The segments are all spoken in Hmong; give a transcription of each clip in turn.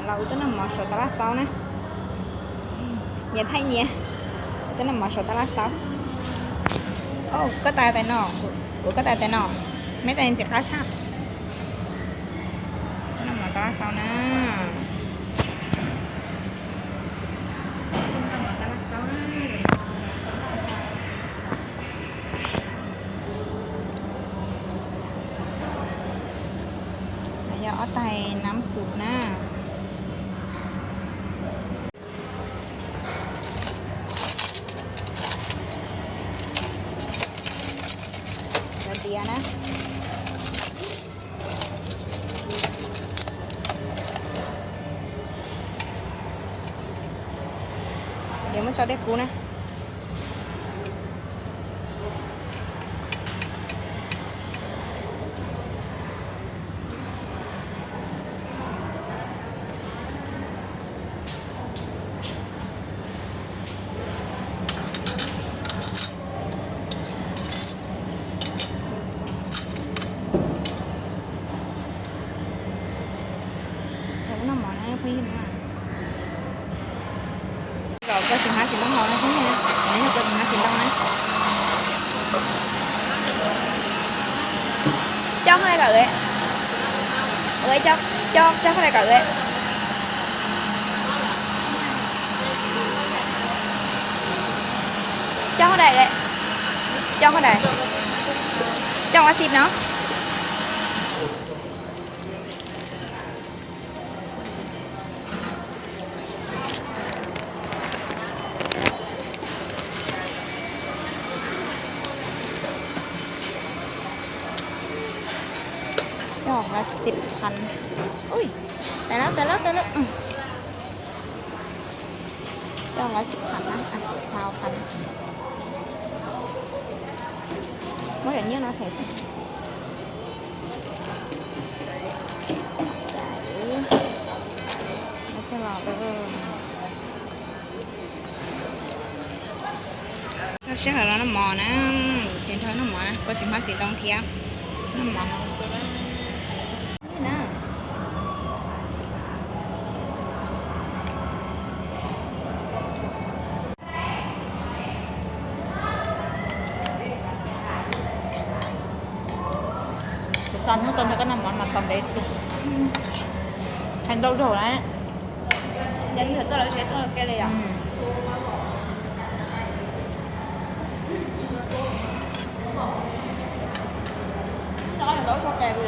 Los wb tuaj noj mov saum tab laj xaub na. Nyias thaij nyias. Tuaj noj mov saum tab laj xaub. Koj tais tais no, kuv koj tais tais no. Meb tais ntxim qab tshaj. Tuaj noj mov tab laj xaub na. Yog ob tais nab xuv na. Cov diav na. Diav muab tso dej kub na. Noj mov na phooj ywg na. Koj txiv hmab txiv ntoo haus na phooj ywg na. Yog koj txiv hmab txiv ntoo na. Coj qhov dais kom, coj qhov dais kom. Coj qhov dais, coj qhov dais, coj qhov xim no. Coj qhov xim khan. Ui, tais lab tais lab tais lab. Coj qhov xim khan na, xaus khan. Muab cov nyiaj no them xwb. Txog sij hawm los noj mov na, ces nrog noj mov na, koj txiv hmab txiv ntoo thiab noj mov na. Kuv tos hnub tau nrog koj noj mov mas tos ntev tiag. Ntshai ntau zaug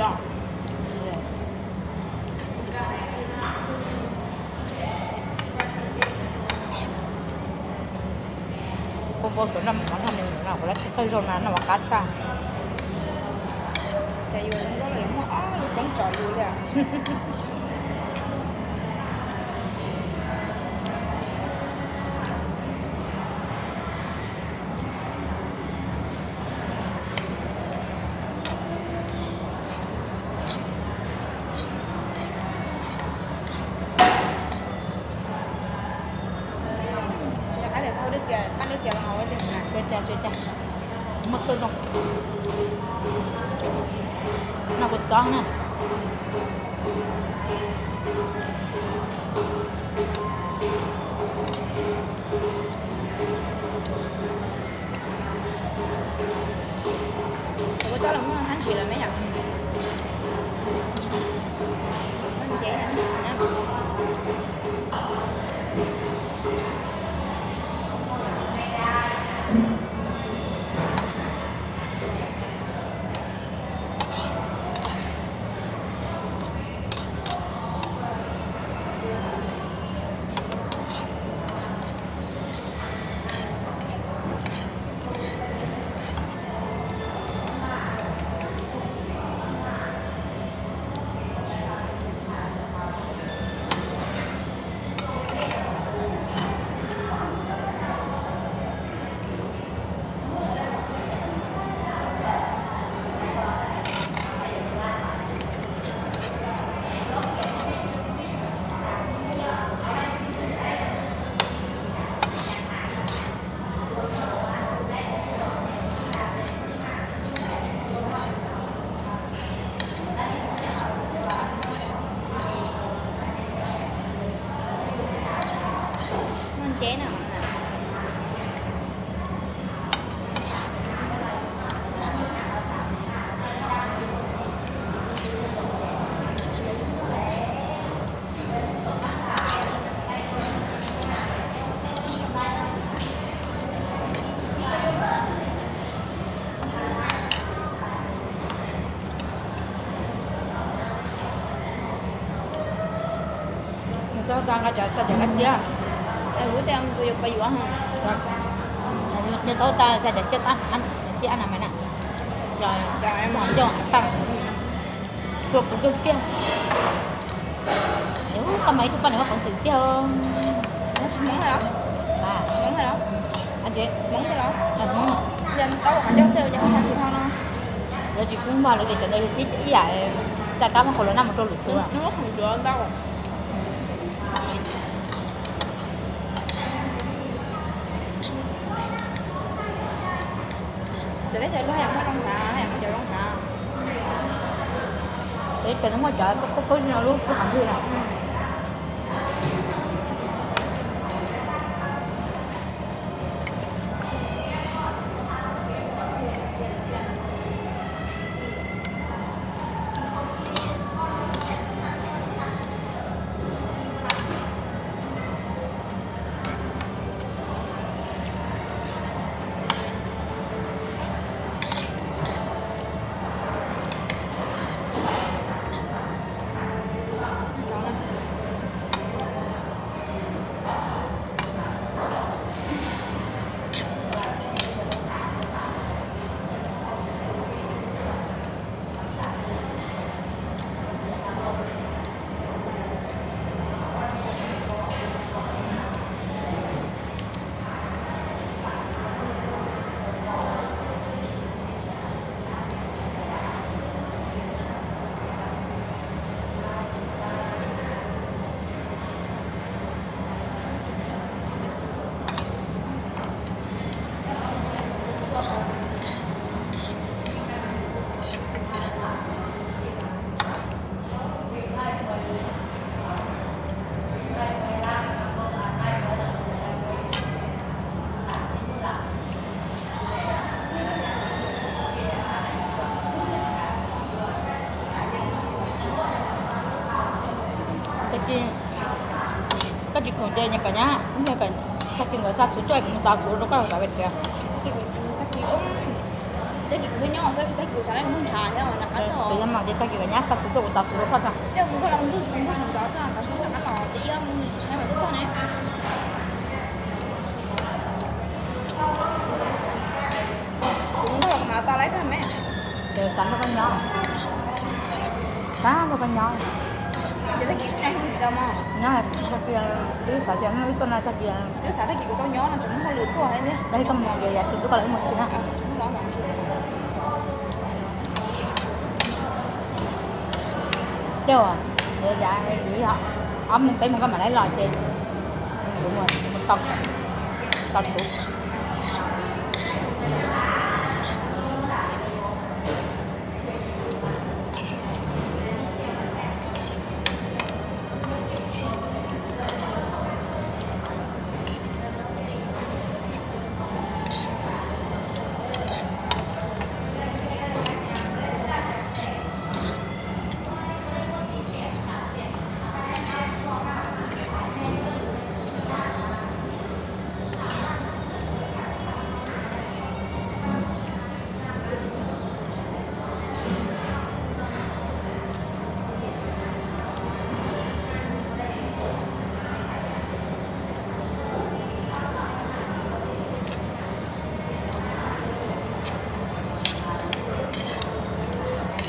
lawm. Kuv npau suav noj mov nrog nws no, kuv lab tsis txawj zoo na, noj mov qab tshaj. Ces yus zoo nkauj los yuav muaj ob lub koob tso yus li. Tsis nco qab tias xav hau dej txias, paj dej txias los hau dej txias. Muaj tshuaj zoo. Noj kua txob na. Kua txob los muaj hab ntsis lawm me yom. Nqa cov xav cov kab tiab, lub tias mus yuav pab yuav. Nws tau tas xav cov tiab, tiab na mas na. Los coj tag, xua kuv tuaj tiag. Koj mas ib tug poj niam muaj peev xwm tiag. Hmoob hais los? Hmoob hais los? Hmoob hais los? Yog tau qhov ncauj xwb ces ho xav tsis dhau no. Lawv tsis pub npog lawv tias cov ntawd yog ib yam xav kab muab qhov los naj mus rau lwm tus. Cov teb chaws luag haj yam muaj zoo sav, haj yam muaj cov zoo sav. Peb cov no muaj cov khaub khaub zig no lub kwj hav ntwg na. Koj tsis khoom ces nyuam kom nyab, tag kis nkawd xa txhuv tuaj kuv mus tos txhuv rau koj kom pes tsawg. Tag kis kuv twb nyob xwb, tag kis kuv sawv los mus ntshav thiab na. Kuv yog mam ces tag kis kom nyab xa txhuv tuaj kuv tos txhuv rau koj tso. Tej mus koj los mus ntuj mus ntuj sawv ntxov xwb, tam sim rov qab los ces ib ob mus saib mas twb txog ne. Kuv mus ntuj los hnav tau lawm koj me. Ces xav nrog koj nyob, xav nrog koj nyob. Ces tag kis kuv tsis tau mus nyob, tag kis twb xav tias ib tuaj no tag kis twb xav tag kis kuv tau nyob no tseem muaj hauj lwm tuaj thiab. Tab sis koj mus ces yav twg twb koj los wb mus si na. Ces yav ob moos peb moos koj mam li los ces kuv mus tos txhuv.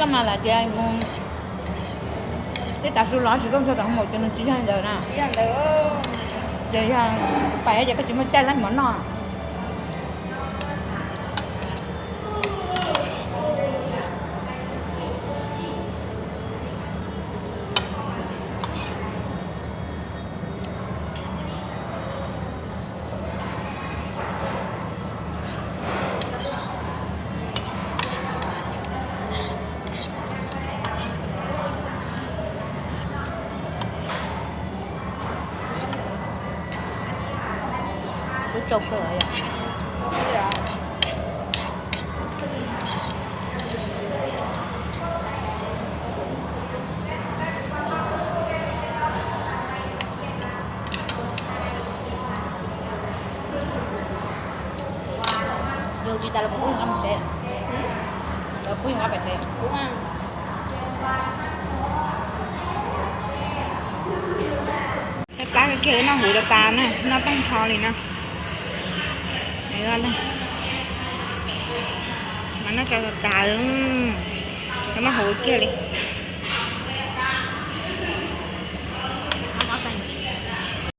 Koj mas lam tias mus, tej tav su los tsis koj nrog rau hauv maum ces nws tsis yog ntawd na. Ces yog pais ces koj tsis muaj caij laib mov noj. Twb tsau kawg yom. Yog tsis tas los kuv pub nqa mus tsev. Los pub nqa pem tsev. Saib Plab kiag wb noj huv tas tas na, noj tag nrho li na. Mas noj tso tas tas, noj huv kiag li.